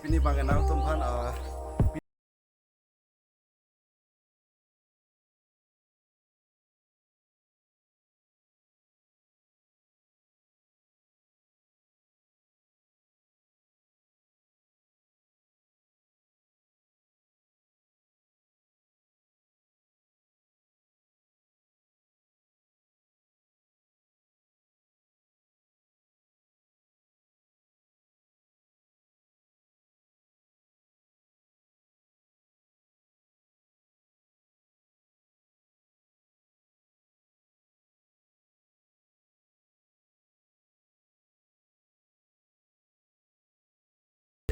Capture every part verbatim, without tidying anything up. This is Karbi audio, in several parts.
Pini abang ke nangtum aphan, ah,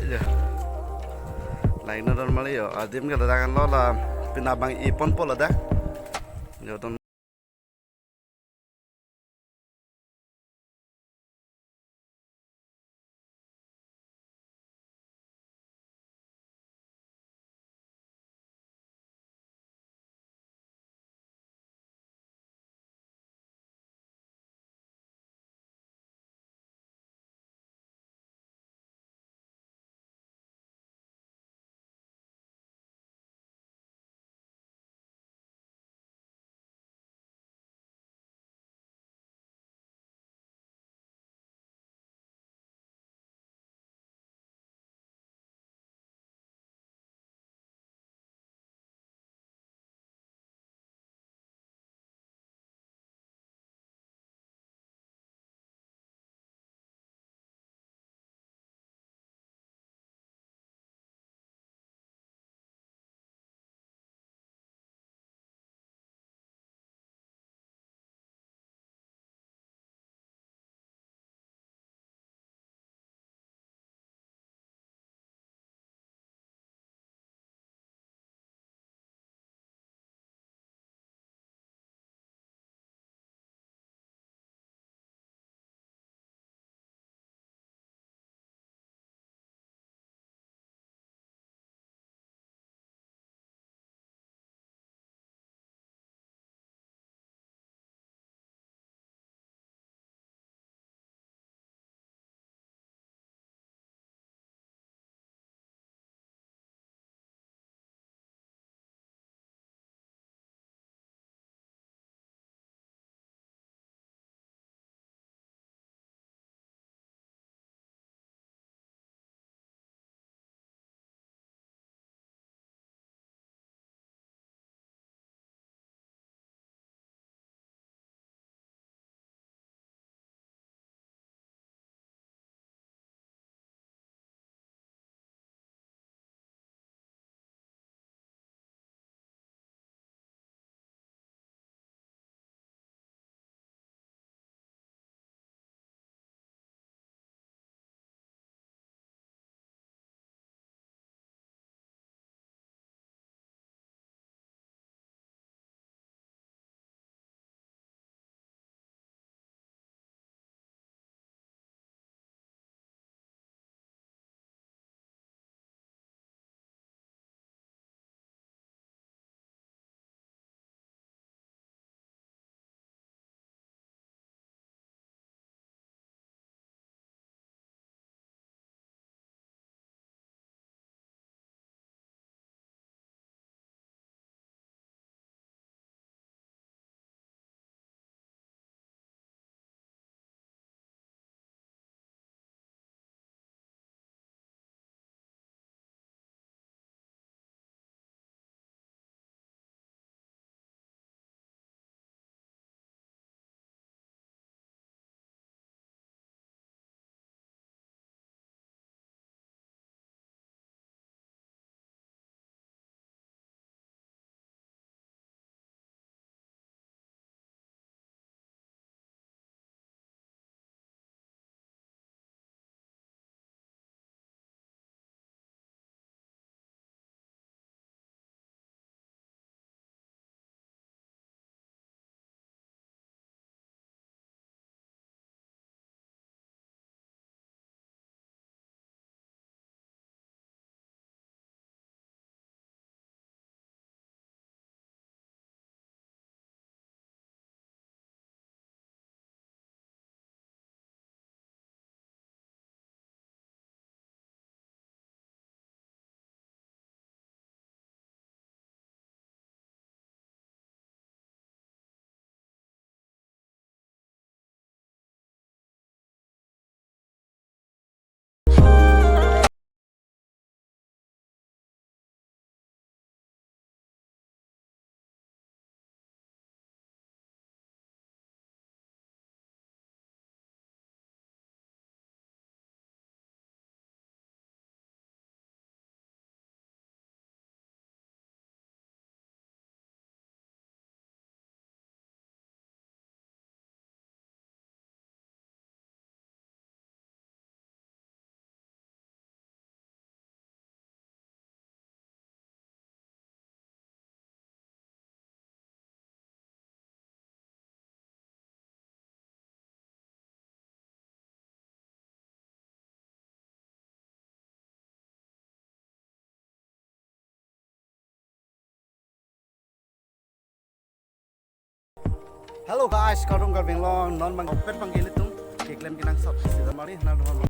Ya. Lain non mali yo, adim ke ladak anlo la, pini abang ipon po ladak. Yo, ton. Hello guys, kardom Karbi Anglong, non bang opet bang ilitum keklem kenangsot si Donmali, nang dong.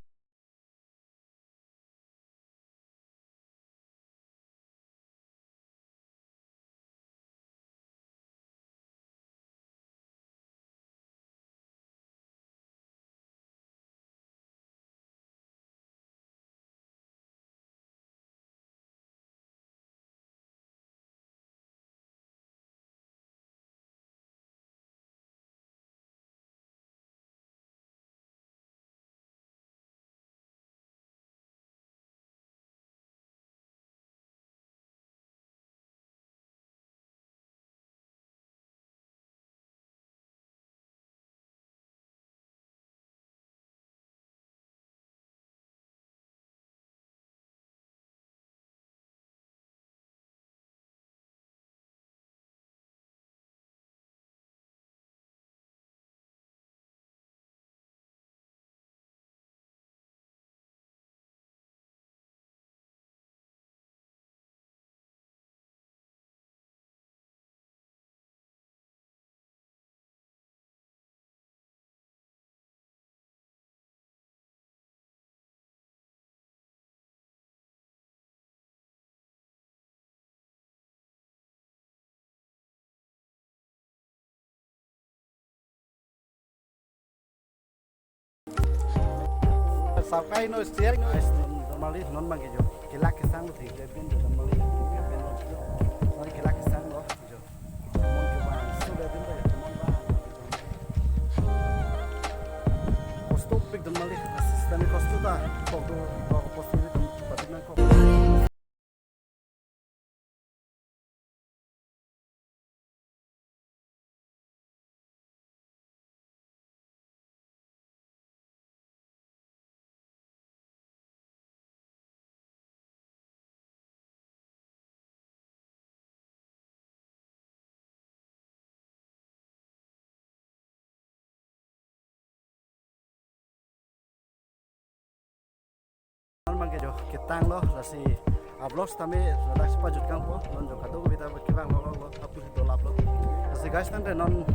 Sakai no share no, Donmali non bang ke jo. Kelak kesang lo thik pin Donmali, thik pin lo. Nang kelak kesang lo jo. Mon ke bang sudah din ba, mon ba. Kosto pik Donmali, assistant kosto ta, kok do, kok kosto di tempat na kok. Non bang ke jo ketang lo, lasi a-vlog tame ladak si pajut kangpo, non jo kadokave ta kevang lo lo, apul si dolap lo. Lasi guys, tangte non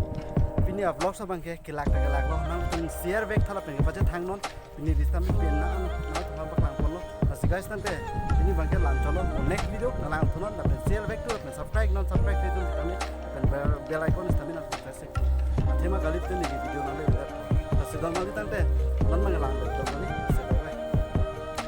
pini a-vlog abang ke kelak ta kelak lo, nangtum share back thala pen ke pajethang non, pini di tame pen na an, nangtum abang lang pon lo. Lasi guys, tangte pini bang ke la-an cholo, next video nanglang thunon, lapen share back to, lapen subscribe non, subscribe ke dun tame, lapen bell, bell icon tame nang press. Athema kali pini ke video nangle berat. Lasi Donmali tangte, non bang lang Donmali.